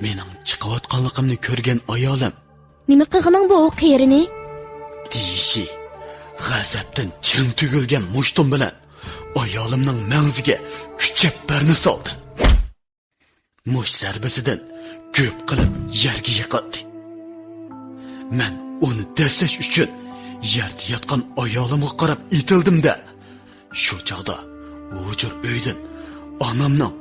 مېنىڭ چىقىۋاتقانلىقىمنى كۆرگەن ئايالىم، «نېمە قىلغىنىڭ بۇ قېرىنى؟» دېيىشى، غەزەپتىن چىڭ تۈگۈلگەن مۇشتۇم بىلەن ئايالىمنىڭ مەڭزىگە كۈچەپ بەرنى سالدىم. مۇشت زەربىسىدىن گۈپ قىلىپ يەرگە يىقىلدى. مەن ئۇنى دەسسەش ئۈچۈن يەردە ياتقان ئايالىمغا قاراپ ئېتىلدىم-دە، شۇ چاغدا ھۇجرا ئۆيدىن ئانامنىڭ،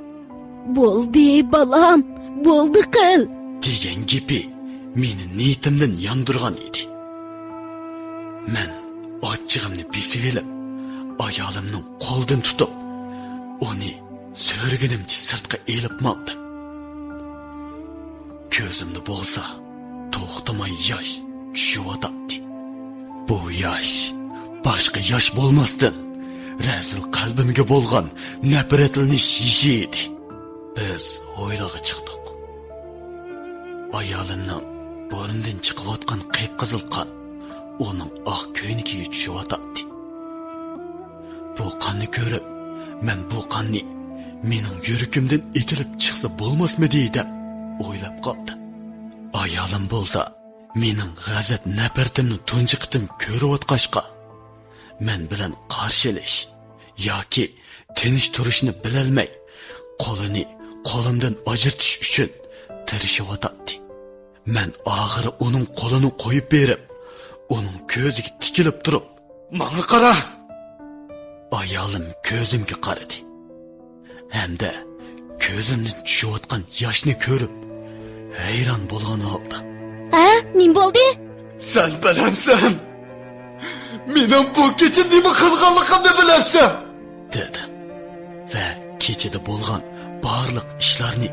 «بولدى، بالام، بولدى قىل!» دېگەن گېپى مېنى نىيىتىمدىن ياندۇرغان ئىدى. مەن ئاچچىقىمنى بېسىۋېلىپ، ئايالىمنىڭ قولىدىن تۇتۇپ، ئۇنى سۆرىگىنىمچە سىرتقا ئېلىپ ماڭدىم. كۆزۈمدە بولسا توختىماي ياش چۈشۈۋاتاتتى. بۇ ياش باشقا ياش بولماستىن، رەزىل قەلبىمگە بولغان نەپرەتلىنىش يېشى ئىدى. بىز ھويلىغا چىقتۇق. ئايالىمنىڭ بۇرنىدىن چىقىۋاتقان قىپقىزىل قان ئۇنىڭ ئاق كۆينىكىگە چۈشۈۋاتاتتى. بۇ قاننى كۆرۈپ، مەن بۇ قاننى مېنىڭ يۈرىكىمدىن ئېتىلىپ چىقسا بولماسمىدى دەپ ئويلاپ قالدىم. ئايالىم بولسا مېنىڭ غەزەپ نەپرىتىمنى تۇنجى قېتىم كۆرۈۋاتقاچقا، مەن بىلەن قارشى ئېلىش ياكى تىنچ تۇرۇشنى بىلەلمەي، قولىنى قولۇمدىن ئاجرىتىش ئۈچۈن تىرىشىۋاتاتتى. مەن ئاخىرى ئۇنىڭ قولىنى قويۇپ بېرىپ، ئۇنىڭ كۆزىگە تىكىلىپ تۇرۇپ، «ماڭا قارا!» ئايالىم كۆزۈمگە قارىدى ھەمدە كۆزۈمدىن چۈشۈۋاتقان ياشنى كۆرۈپ، ھەيران بولغان ھالدا، نېمە بولدى؟ سەن بىلەمسەن؟ مېنىڭ بۇ كېچە نېمە قىلغانلىقىمنى بىلەمسەن؟ دېدىم ۋە كېچىدە بولغان بارلىق ئىشلارنى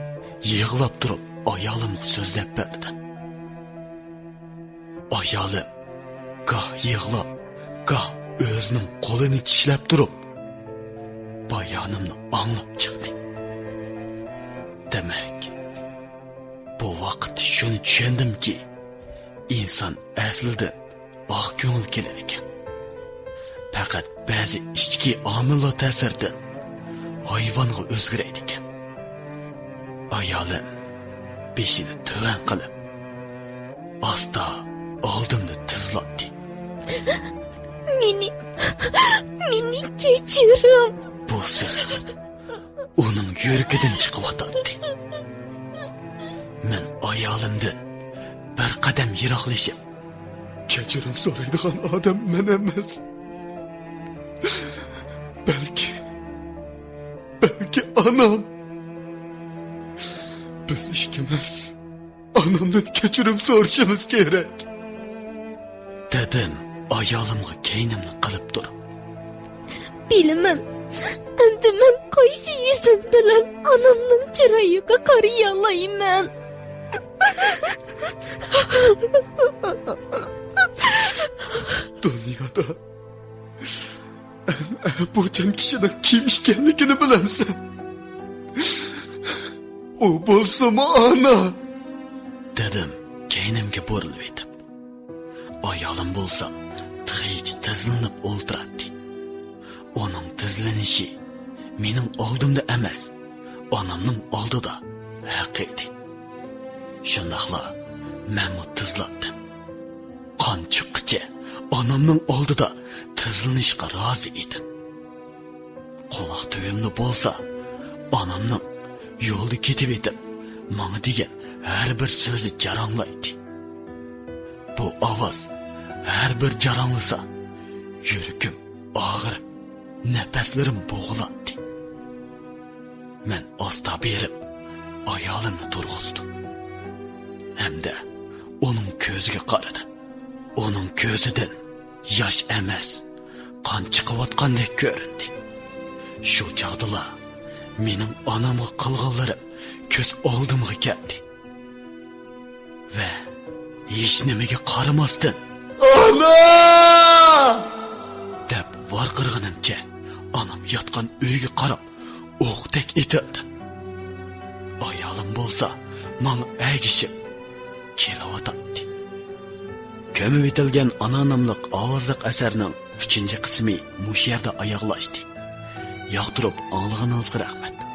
يىغلاپ تۇرۇپ ئايالىمغا سۆزلەپ بەردىم. ئايالىم گاھ يىغلاپ، گاھ ئۆزىنىڭ قولىنى چىشلەپ تۇرۇپ، بايانىمنى ئاڭلاپ چىقتى. دېمەك، بۇ ۋاقىتتا شۇنى چۈشەندىمكى، ئىنسان ئەسلىدە ئاق كۆڭۈل كېلىدىكەن. پەقەت بەزى ئىچكى ئامىللار تەسىرىدىن ھايۋانغا ئۆزگىرەيدىكەن. ئايالىم بېشىنى تۆۋەن قىلىپ، ئاستا ئالدىمدا تىزلاتتى. مېنى، مېنى كەچۈرۈڭ. بۇ سۆز ئۇنىڭ يۈرىكىدىن چىقىۋاتاتتى. مەن ئايالىمدىن بىر قەدەم يىراقلىشىپ، كەچۈرۈم سورايدىغان ئادەم مەن ئەمەس. بەلكى، بەلكى ئانام. بىز ئىككىمىز ئانامدىن كەچۈرۈم سورىشىمىز كېرەك. دېدىم ئايالىمغا كەينىمنى قىلىپ تۇرۇپ. بىلىمەن، ئەمدى مەن قايسى يۈزۈم بىلەن ئانامنىڭ چىرايىغا قارىيالايمەن؟ دۇنيادا ئەڭ ئەپۇچان كىشىنىڭ كىم ئىكەنلىكىنى بىلەمسەن؟ ئۇ بولسىمۇ ئانا! دېدىم كەينىمگە بۇرۇلۇۋېتىپ. ئايالىم بولسا تېخىچە تىزلىنىپ ئولتۇراتتى. ئۇنىڭ تىزلىنىشى مېنىڭ ئالدىمدا ئەمەس، ئانامنىڭ ئالدىدا ھەق ئىدى. شۇنداقلا مەنمۇ تىزلاتتىم. قان چىققىچە ئانامنىڭ ئالدىدا تىزلىنىشقا رازى ئىدىم. قۇلاق تۈۋىمدە بولسا ئانامنىڭ يولدا كېتىۋېتىپ ماڭا دېگەن ھەر بىر سۆزى جاراڭلايتتى. بۇ ئاۋاز ھەر بىر جاراڭلىسا يۈرىكىم ئاغرىپ، نەپەسلىرىم بوغۇلاتتى. مەن ئاستا بېرىپ ئايالىمنى تۇرغۇزدۇم ھەمدە ئۇنىڭ كۆزىگە قارىدىم. ئۇنىڭ كۆزىدىن ياش ئەمەس، قان چىقىۋاتقاندەك كۆرۈندى. شۇ چاغدىلا مېنىڭ ئانامغا قىلغانلىرىم كۆز ئالدىمغا كەلدى. ۋە ھېچنېمىگە قارىماستىن، «ئانا!» دەپ ۋارقىرىغىنىمچە ئانام ياتقان ئۆيگە قاراپ ئوقتەك ئېتىلدىم. ئايالىم بولسا ماڭا ئەگىشىپ كېلىۋاتاتتى. كۆمۈۋېتىلگەن ئانا ناملىق ئاۋازلىق ئەسەرنىڭ ئۈچىنچى قىسمى مۇشۇ يەردە ئاياغلاشتى. ياقتۇرۇپ ئاڭلىغىنىڭىزغا رەھمەت.